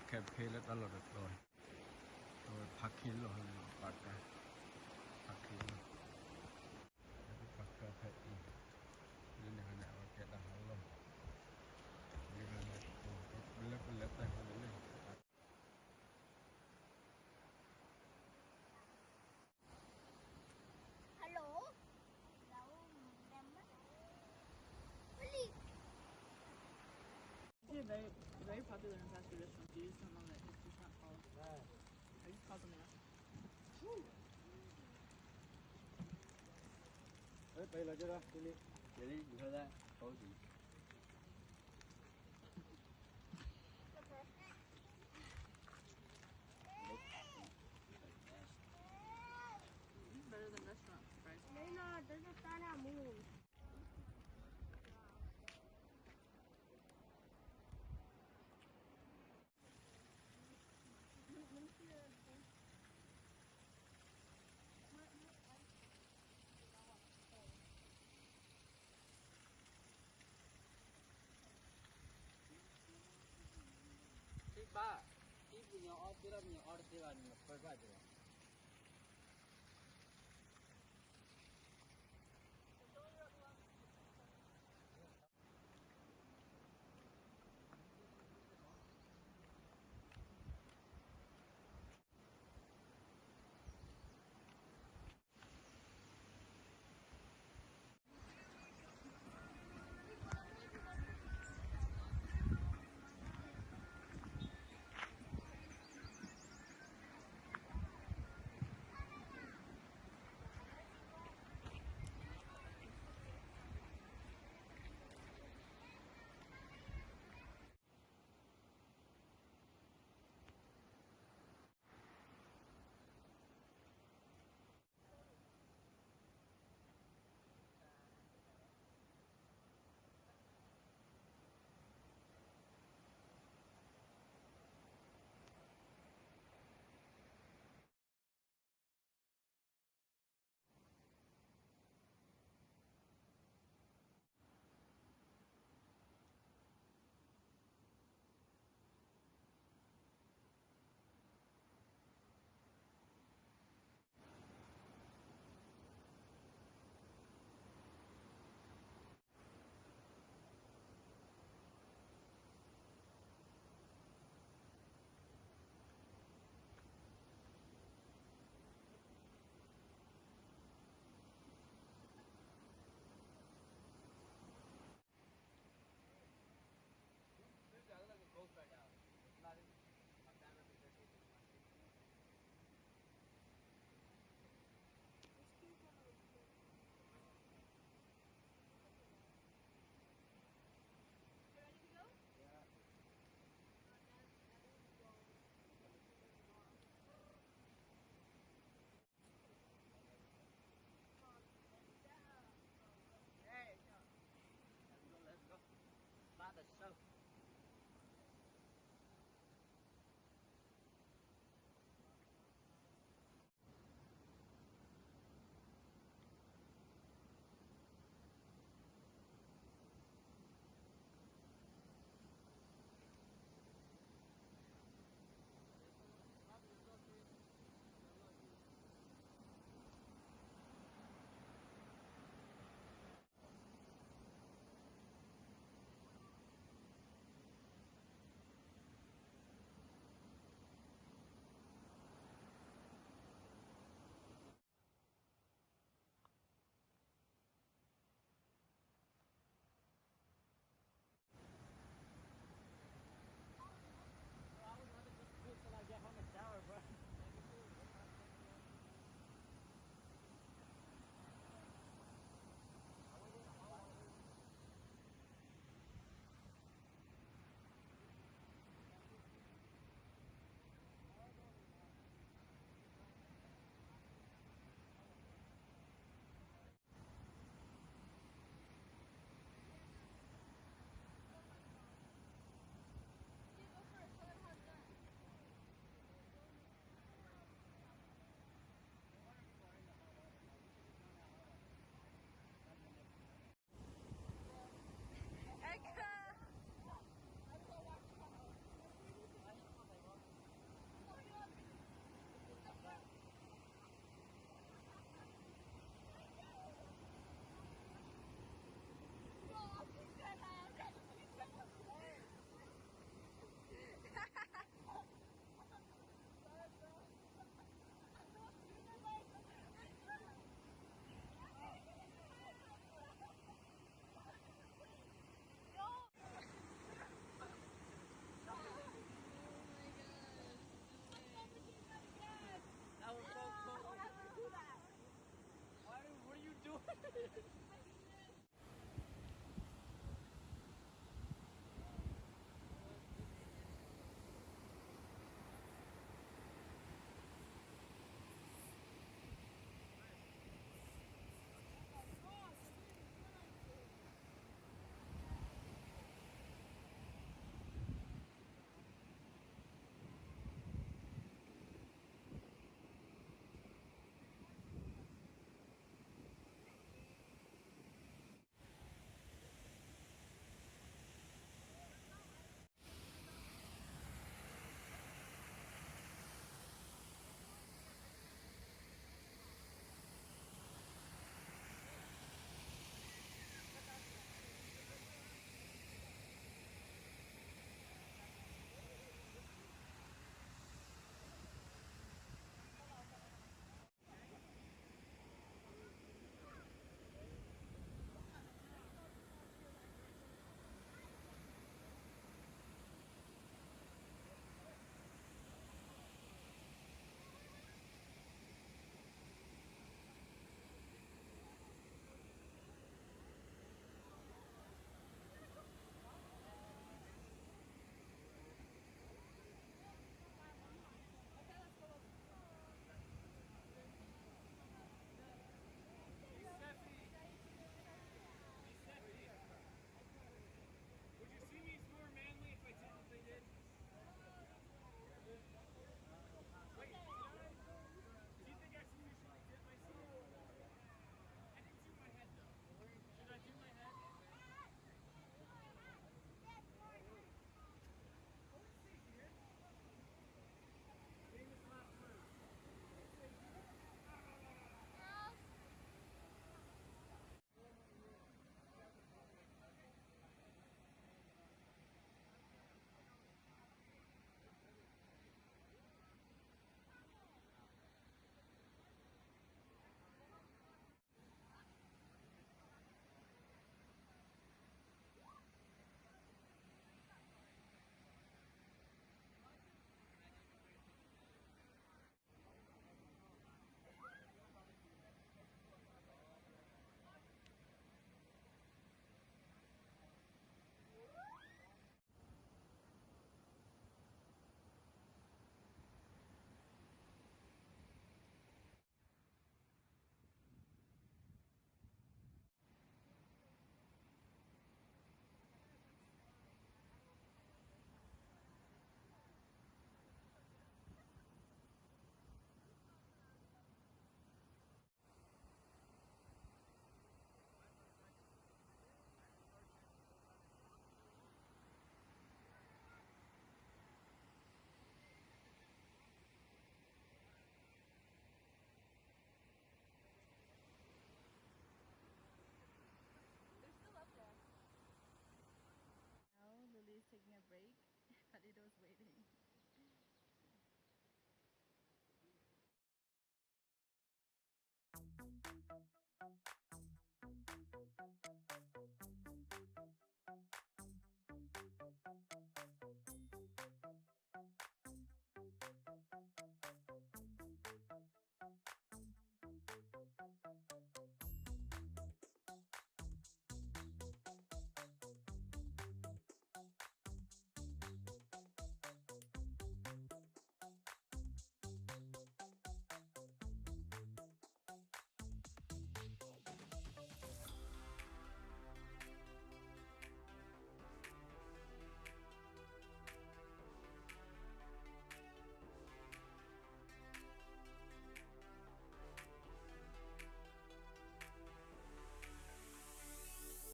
ခဲဖ့လၢတၢ်လီၢ်တတီၤ, အဝဲဖးခ့လီၢ်လၢပာ်ကါ, ဖးခ့လီၢ်, ပာ်ကါဖဲအံၤ, လၢန့ၣ်န့ၣ် အဝဲကဲတၢ်ဟးလီၢ်, လၢပလဲၤတၢ်ဟးလၢန့ၣ် Hello? Really? Is it very, very popular in Pastor restaurant? Do you just don't know that it's just not called? I just called something else. Hey, pay later, Philip. Philip, you heard that? Cozy. It's better than restaurant fries. They're not, they're just trying out moves. If you order, you order, you order,